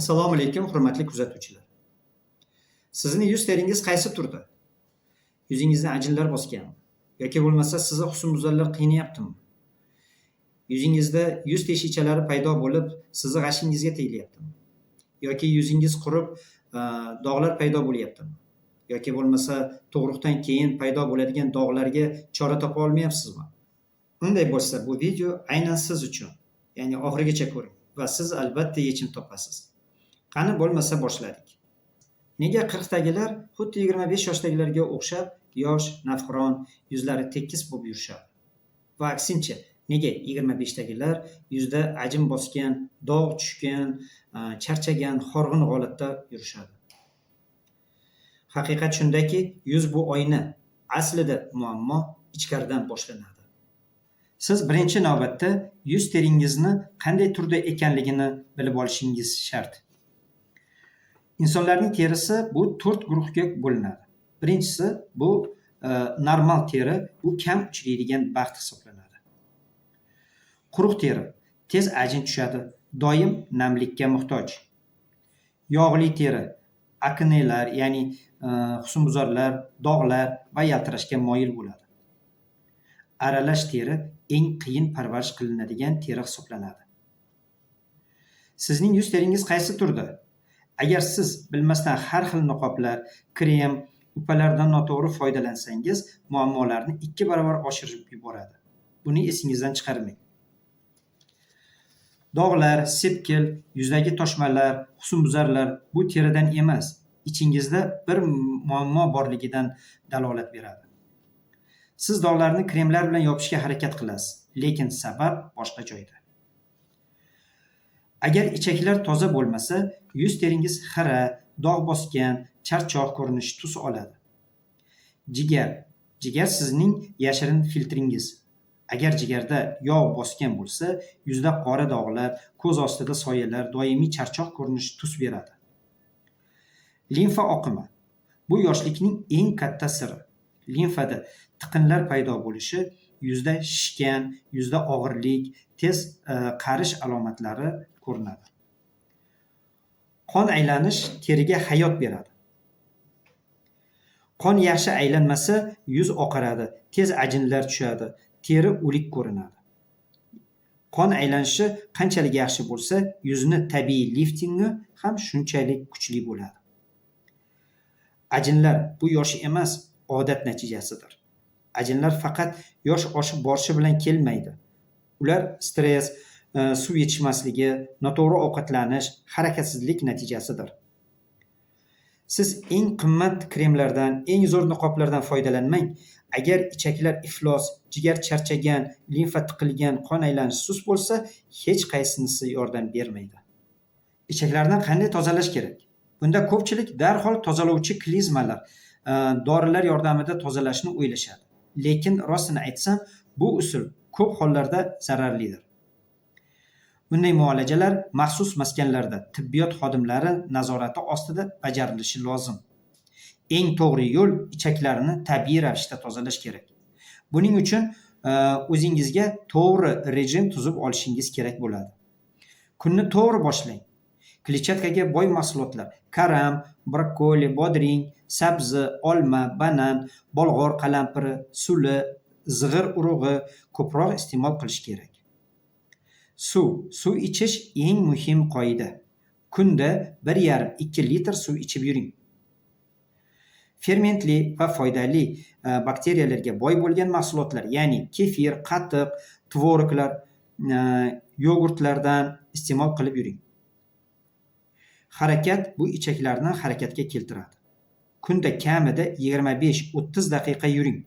Assalomu alaykum, hurmatli kuzatuvchilar. Sizni yuz teringiz qaysi turda? Yuzingizni ajinlar bosganmi? Yoki bo'lmasa sizni husnbuzarlar qiynayaptimi? Yuzingizda yuz teshikchalari paydo bo'lib, sizni g'ashingizga tegilyaptimi? Yoki yuzingiz qurib, dog'lar paydo bo'lyaptimi? Yoki bo'lmasa tug'ruqdan keyin paydo bo'ladigan dog'larga chora topa olmayapsizmi? Unday bo'lsa, bu video aynan siz uchun. Ya'ni oxirigacha ko'ring va siz albatta yechim topasiz. Qani bo'lmasa boshladik. Nega 40 dagilar xuddi 25 yoshdagilarga o'xshab yosh, navqiron, yuzlari tekis bo'lib yurishadi? Va aksincha, nega 25 dagilar yuzda ajin bosgan, dog' tushgan, charchagan, horg'in holatda yurishadi? Haqiqat shundaki, yuz bu oyna. Aslida muammo ichkaridan boshlanadi. Siz birinchi navbatda yuz teringizni qanday turda ekanligini bilib olishingiz shart. Insonlarning terisi bu 4 guruhga bo'linadi. Birinchisi bu normal teri, bu kam uchraydigan baxt hisoblanadi. Quruq teri tez ajin tushadi, doim namlikka muhtoj. Yog'li teri aknelar, ya'ni husnbuzarlar, dog'lar va yaltirashga moyil bo'ladi. Aralash teri eng qiyin parvarish qilinadigan teri hisoblanadi. Sizning yuz teringiz qaysi turda? Agar siz bilmasdan har xil niqoblar, krem, upalardan noto'g'ri foydalansangiz, muammolarni 2 barobar oshirib yuboradi. Buni esingizdan chiqarmang. Dog'lar, sepkil, yuzdagi toshmalar, husnbuzarlar bu teridan emas, ichingizda bir muammo borligidan dalolat beradi. Siz dog'larni kremlar bilan yopishga harakat qilasiz, lekin sabab boshqa joyda. Agar ichaklar toza bo'lmasa, yuz teringiz xira, dog' bosgan, charchoq ko'rinish tus oladi. Jigar. Jigar sizning yashirin filtringiz. Agar jigarda yog' bosgan bo'lsa, yuzda qora dog'lar, ko'z ostida soyalar, doimiy charchoq ko'rinish tus beradi. Limfa oqimi. Bu yoshlikning eng katta siri. Limfada tiqinlar paydo bo'lishi, yuzda shishgan, yuzda og'irlik, tez qarish alomatlari ko'rinadi. Qon aylanish teriga hayot beradi. Qon yaxshi aylanmasa, yuz oqaradi, tez ajinlar tushadi, teri o'lik ko'rinadi. Qon aylanishi qanchalik yaxshi bo'lsa, yuzni tabiiy liftingi ham shunchalik kuchli bo'ladi. Ajinlar bu yosh emas, odat natijasidir. Ajinlar faqat yosh oshib borishi bilan kelmaydi. Ular stress, suv yetishmasligi, noto'g'ri ovqatlanish, harakatsizlik natijasidir. Siz eng qimmat kremlardan, eng zo'r niqoblardan foydalanmang. Agar ichaklar iflos, jigar charchagan, limfa tiqilgan, qon aylanishi sust bo'lsa, hech qaysinisi yordam bermaydi. Ichaklarni qanday tozalash kerak? Bunda ko'pchilik darhol tozalovchi klizmalar, dorilar yordamida tozalashni o'ylashadi. Lekin rostini aytsam, bu usul ko'p hollarda zararlidir. Bunday muolajalar maxsus maskanlarda tibbiyot xodimlari nazorati ostida bajarilishi lozim. Eng to'g'ri yo'l ichaklarni tabiiy ravishda tozalash kerak. Buning uchun o'zingizga to'g'ri rejim tuzib olishingiz kerak bo'ladi. Kunni to'g'ri boshlang. Kletchatkaga boy mahsulotlar: karam, brokkoli, bodring, sabzi, olma, banan, bolg'or qalampiri, suli, zig'ir urug'i ko'proq iste'mol qilish kerak. Suv. Suv ichish eng muhim qoida. Kunda 1,5-2 litr suv ichib yuring. Fermentli va foydali bakteriyalarga boy bo'lgan mahsulotlar, ya'ni kefir, qatiq, tvoroglar, yogurtlardan iste'mol qilib yuring. Harakat bu ichaklarni harakatga keltiradi. Kunda kamida 25-30 daqiqa yuring.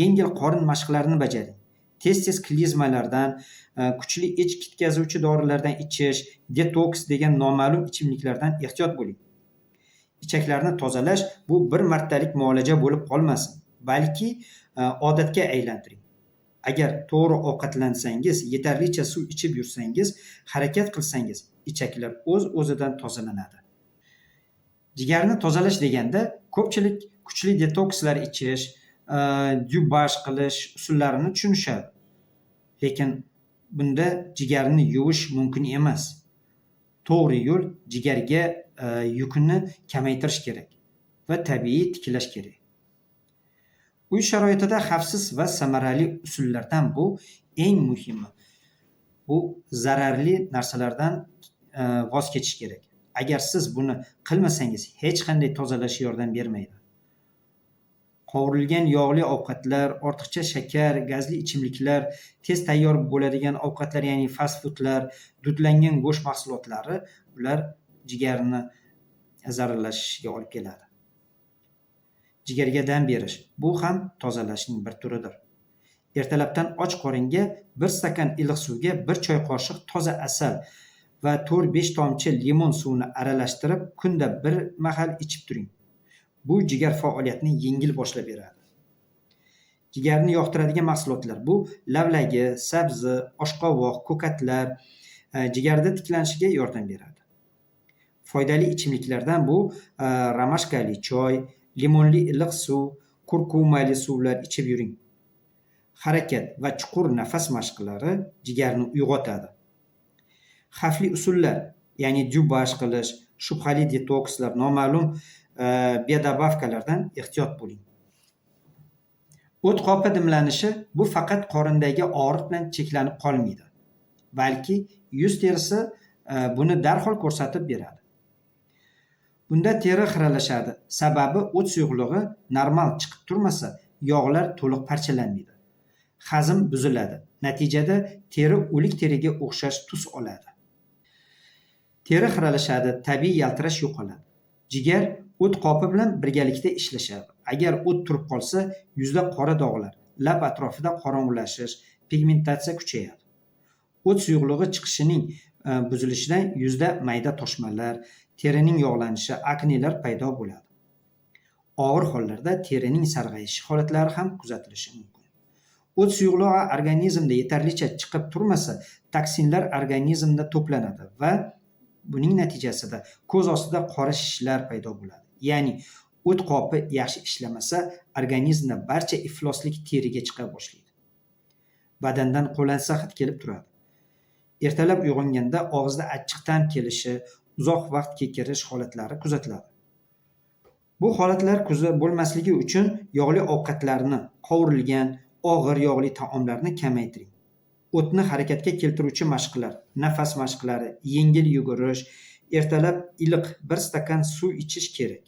Yengil qorin mashqlarini bajaring. Tez-tez klizmalardan, kuchli ich ketkazuvchi dorilardan ichish, detoks degan noma'lum ichimliklardan ehtiyot bo'ling. Ichaklarni tozalash bu bir martalik muolaja bo'lib qolmasin, balki odatga aylantiring. Agar to'g'ri ovqatlansangiz, yetarlicha suv ichib yursangiz, harakat qilsangiz, ichaklar o'z-o'zidan tozalanadi. Jigarni tozalash deganda ko'pchilik kuchli detokslar ichish, dyubash qilish usullarini tushunishadi. Lekin bunda jigarni yuvish mumkin emas. To'g'ri yo'l jigarga yukini kamaytirish kerak va tabiiy tiklash kerak. Uy sharoitida xavfsiz va samarali usullardan bu eng muhimi. Bu zararli narsalardan voz kechish kerak. Agar siz buni qilmasangiz, hech qanday tozalash yordam bermaydi. Qovurilgan yog'li ovqatlar, ortiqcha shakar, gazli ichimliklar, tez tayyor bo'ladigan ovqatlar, ya'ni fast foodlar, dudlangan go'sht mahsulotlari ular jigarni zararlashishiga olib keladi. Jigarga dam berish bu ham tozalashning bir turidir. Ertalabdan och qoringa 1 stakan iliq suvga 1 choy qoshiq toza asal va 4-5 tomchi limon suvini aralashtirib, kunda bir mahal ichib turing. Bu jigar faoliyatini yengil boshlab beradi. Jigarni yoqtiradigan mahsulotlar bu lavlagi, sabzi, oshqovoq, ko'katlar jigarda tiklanishiga yordam beradi. Foydali ichimliklardan bu romashkali choy, limonli iliq suv, kurkumali suvlar ichib yuring. Harakat va chuqur nafas mashqlari jigarni uyg'otadi. Xavfli usullar, ya'ni dyubash qilish, shubhali detokslar, noma'lum biodobavkalardan ehtiyot bo'ling. O't qopi dimlanishi bu faqat qorindagi og'riq bilan cheklanib qolmaydi, balki yuz terisi buni darhol ko'rsatib beradi. Bunda teri xiralashadi, sababi o't suyuqlig'i normal chiqib turmasa, yog'lar to'liq parchalanmaydi. Hazm buziladi. Natijada teri o'lik teriga o'xshash tus oladi. Teri xiralashadi, tabiiy yaltirash yo'qoladi. Jigar o't qopi bilan birgalikda ishlashadi. Agar o't turib qolsa, yuzda qora dog'lar, lab atrofida qorong'ilashish, pigmentatsiya kuchayadi. O't suyuqlig'i chiqishining buzilishidan yuzda mayda toshmalar, terining yog'lanishi, aknelar paydo bo'ladi. Og'ir hollarda terining sarg'ayishi holatlari ham kuzatilishi mumkin. O't suyuqlig'i organizmda yetarlicha chiqib turmasa, toksinlar organizmda to'planadi va buning natijasida ko'z ostida qora shishlar paydo bo'ladi. Ya'ni o't qopi yaxshi ishlamasa, organizmda barcha ifloslik teriga chiqa boshlaydi. Badandan qo'lansa hid kelib turadi. Ertalab uyg'onganda og'izda achchiq ta'm kelishi, uzoq vaqt kekirish holatlari kuzatiladi. Bu holatlar bo'lmasligi uchun yog'li ovqatlarni, qovurilgan, og'ir yog'li taomlarni kamaytiring. O'tni harakatga keltiruvchi mashqlar, nafas mashqlari, yengil yugurish, ertalab iliq 1 stakan suv ichish kerak.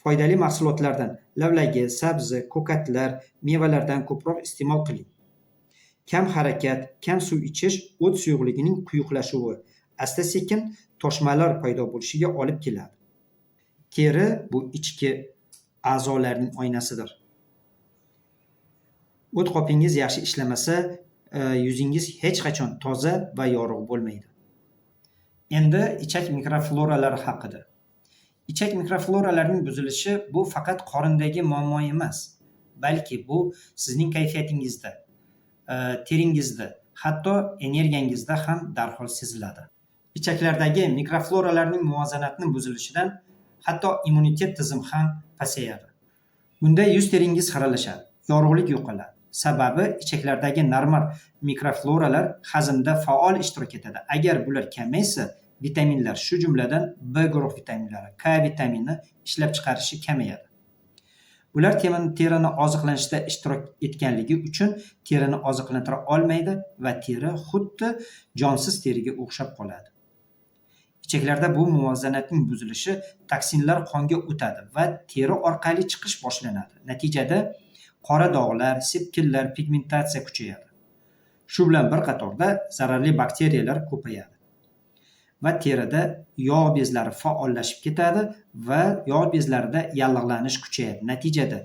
Foydali mahsulotlardan lavlagi, sabzi, ko'katlar, mevalardan ko'proq iste'mol qiling. Kam harakat, kam suv ichish o't suyuqligining quyuqlashuvi, asta-sekin toshmalar paydo bo'lishiga olib keladi. Teri bu ichki a'zolarning oynasidir. O't qopingiz yaxshi ishlamasa, yuzingiz hech qachon toza va yorug' bo'lmaydi. Endi ichak mikrofloralari haqida. Ichak mikrofloralarining buzilishi bu faqat qorindagi muammo emas, balki bu sizning kayfiyatingizda, teringizda, hatto energiyangizda ham darhol seziladi. Ichaklardagi mikrofloralarning muvozanatni buzilishidan hatto immunitet tizimi ham pasayadi. Bunda yuz teringiz xiralashadi, yorug'lik yo'qoladi. Sababi ichaklardagi normal mikrofloralar hazmda faol ishtirok etadi. Agar bular kamaysa, vitaminlar, shu jumladan B guruh vitaminlari, K vitamini ishlab chiqarishi kamayadi. Bular terini oziqlanishda ishtirok etganligi uchun terini oziqlantira olmaydi va teri xuddi jonsiz teriga o'xshab qoladi. Ichaklarda bu muvozanatning buzilishi toksinlar qonga o'tadi va teri orqali chiqish boshlanadi. Natijada qora dog'lar, sepkillar, pigmentatsiya kuchayadi. Shu bilan bir qatorda zararli bakteriyalar ko'payadi va terida yog' bezlari faollashib ketadi va yog' bezlarida yallig'lanish kuchayadi. Natijada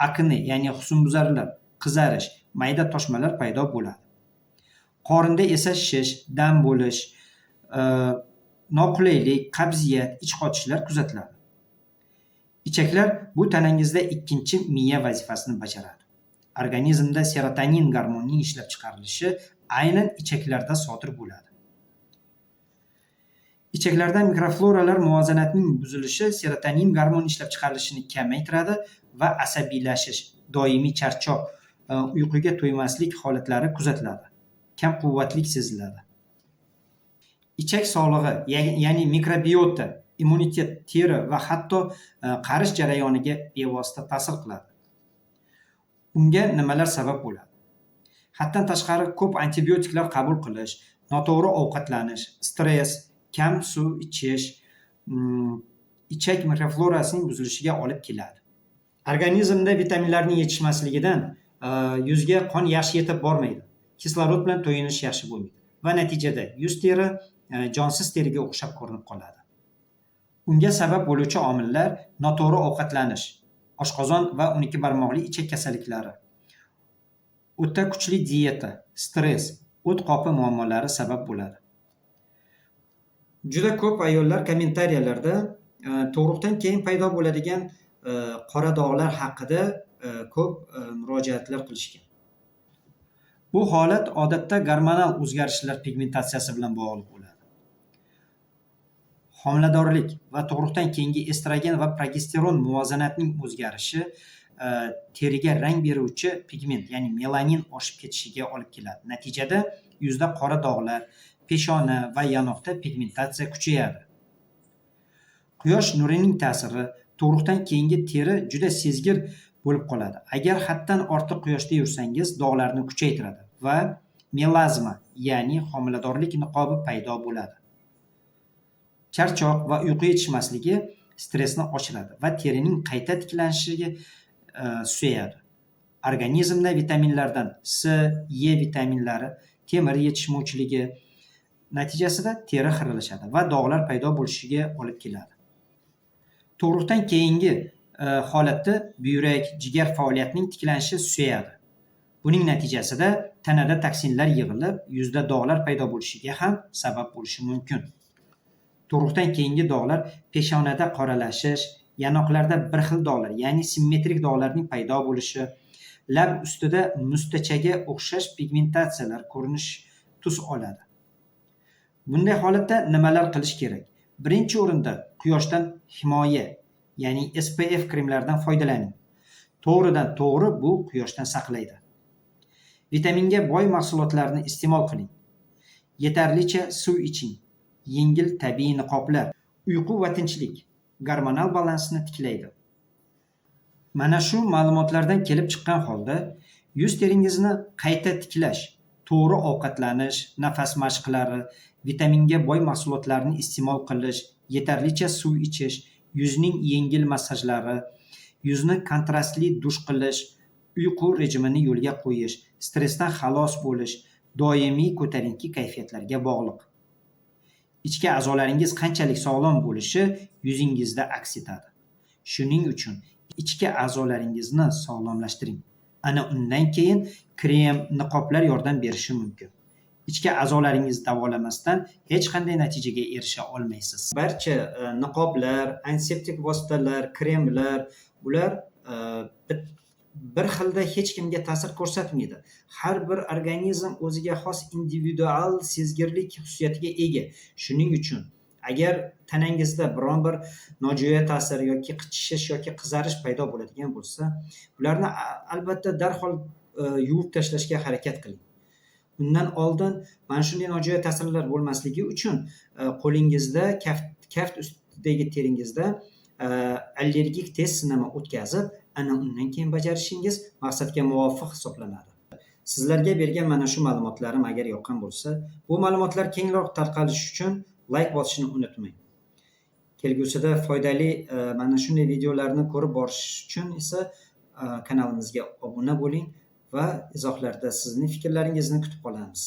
akne, ya'ni husnbuzarlar, qizarish, mayda toshmalar paydo bo'ladi. Qorinda esa shish, dam bo'lish, noqulaylik, qabziyat, ich qotishlar kuzatiladi. Ichaklar bu tanangizda ikkinchi miya vazifasini bajaradi. Organizmda serotonin gormonining ishlab chiqarilishi aynan ichaklarda sodir bo'ladi. Ichaklarda mikrofloralar muvozanatining buzilishi serotonin gormoni ishlab chiqarilishini kamaytiradi va asabiylashish, doimiy charchoq, uyquga to'ymaslik holatlari kuzatiladi. Kam quvvatlik seziladi. Ichak sog'lig'i, ya'ni mikrobiota, immunitet, teri va hatto qarish jarayoniga bevosita ta'sir qiladi. Unga nimalar sabab bo'ladi? Haddan tashqari ko'p antibiotiklar qabul qilish, noto'g'ri ovqatlanish, stress, kam suv ichish, ichak mikroflorasining buzilishiga olib keladi. Organizmda vitaminlarning yetishmasligidan yuzga qon yaxshi yetib bormaydi. Kislorod bilan to'yinish yaxshi bo'lmaydi va natijada yuz teri jonsiz teriga o'xshab ko'rinib qoladi. Unga sabab bo'luvchi omillar: noto'g'ri ovqatlanish, oshqozon va 12 barmoqli ichak kasalliklari, o'ta kuchli dieta, stress, o't qopi muammolari sabab bo'ladi. Juda ko'p ayollar kommentariyalarda tug'ruqdan keyin paydo bo'ladigan qora dog'lar haqida ko'p murojaatlar qilishgan. Bu holat odatda gormonal o'zgarishlar pigmentatsiyasi bilan bog'liq bo'ladi. Homiladorlik va tug'ruqdan keyingi estrogen va progesteron muvozanatining o'zgarishi teriga rang beruvchi pigment, ya'ni melanin oshib ketishiga olib keladi. Natijada yuzda qora dog'lar, peshona va yanoqda pigmentatsiya kuchayadi. Quyosh nurining ta'siri: tug'ruqdan keyingi teri juda sezgir bo'lib qoladi. Agar haddan ortiq quyoshda yursangiz, dog'larni kuchaytiradi va melazma, ya'ni homiladorlik niqobi paydo bo'ladi. Charchoq va uyqu yetishmasligi stressni oshiradi va terining qayta tiklanishiga susayadi. Organizmda vitaminlardan C, E vitaminlari, temir yetishmovchiligi natijasida teri xiralashadi va dog'lar paydo bo'lishiga olib keladi. Tug'ruqdan keyingi holatda buyrak, jigar faoliyatining tiklanishi susayadi. Buning natijasida tanada toksinlar yig'ilib, yuzda dog'lar paydo bo'lishiga ham sabab bo'lishi mumkin. Tug'ruqdan keyingi dog'lar peshonada qoralashish, yanoqlarda bir xil dog'lar, ya'ni simmetrik dog'larning paydo bo'lishi, lab ustida mustachaga o'xshash pigmentatsiyalar ko'rinish tus oladi. Bunday holatda nimalar qilish kerak? Birinchi o'rinda quyoshdan himoya, ya'ni SPF kremlaridan foydalaning. To'g'ridan to'g'ri bu quyoshdan saqlaydi. Vitaminga boy mahsulotlarni iste'mol qiling. Yetarlicha suv iching. Yengil tabiiy niqoblar, uyqu va tinchlik gormonal balansni tiklaydi. Mana shu ma'lumotlardan kelib chiqqan holda yuz teringizni qayta tiklash, to'g'ri ovqatlanish, nafas mashqlari, vitaminga boy mahsulotlarni iste'mol qilish, yetarlicha suv ichish, yuzning yengil massajlari, yuzni kontrastli dush qilish, uyqu rejimini yo'lga qo'yish, stressdan xalos bo'lish, doimiy ko'tarinki kayfiyatlarga bog'liq. Ichki a'zolaringiz qanchalik sog'lom bo'lishi yuzingizda aks etadi. Shuning uchun ichki a'zolaringizni sog'lomlashtiring. Ana undan keyin krem, niqoblar yordam berishi mumkin. Ichki a'zolaringizni davolamasdan hech qanday natijaga erisha olmaysiz. Barcha niqoblar, antiseptik vositalar, kremlar bular bir xilda hech kimga ta'sir ko'rsatmaydi. Har bir organizm o'ziga xos individual sezgirlik xususiyatiga ega. Shuning uchun agar tanangizda biron bir nojo'ya ta'sir yoki qichishish yoki qizarish paydo bo'ladigan bo'lsa, bularni albatta darhol yuvib tashlashga harakat qiling. Undan oldin mana shunday nojo'ya ta'sirlar bo'lmasligi uchun qo'lingizda kaft ustidagi teringizda allergik test sinami o'tkazib, ana undan keyin bajarishingiz maqsadga muvofiq hisoblanadi. Sizlarga bergan mana shu ma'lumotlarim agar yoqqan bo'lsa, bu ma'lumotlar kengroq tarqalishi uchun like bosishni unutmang. Kelgusida foydali mana shunday videolarni ko'rib borish uchun esa kanalimizga obuna bo'ling va izohlarda sizning fikrlaringizni kutib qolamiz.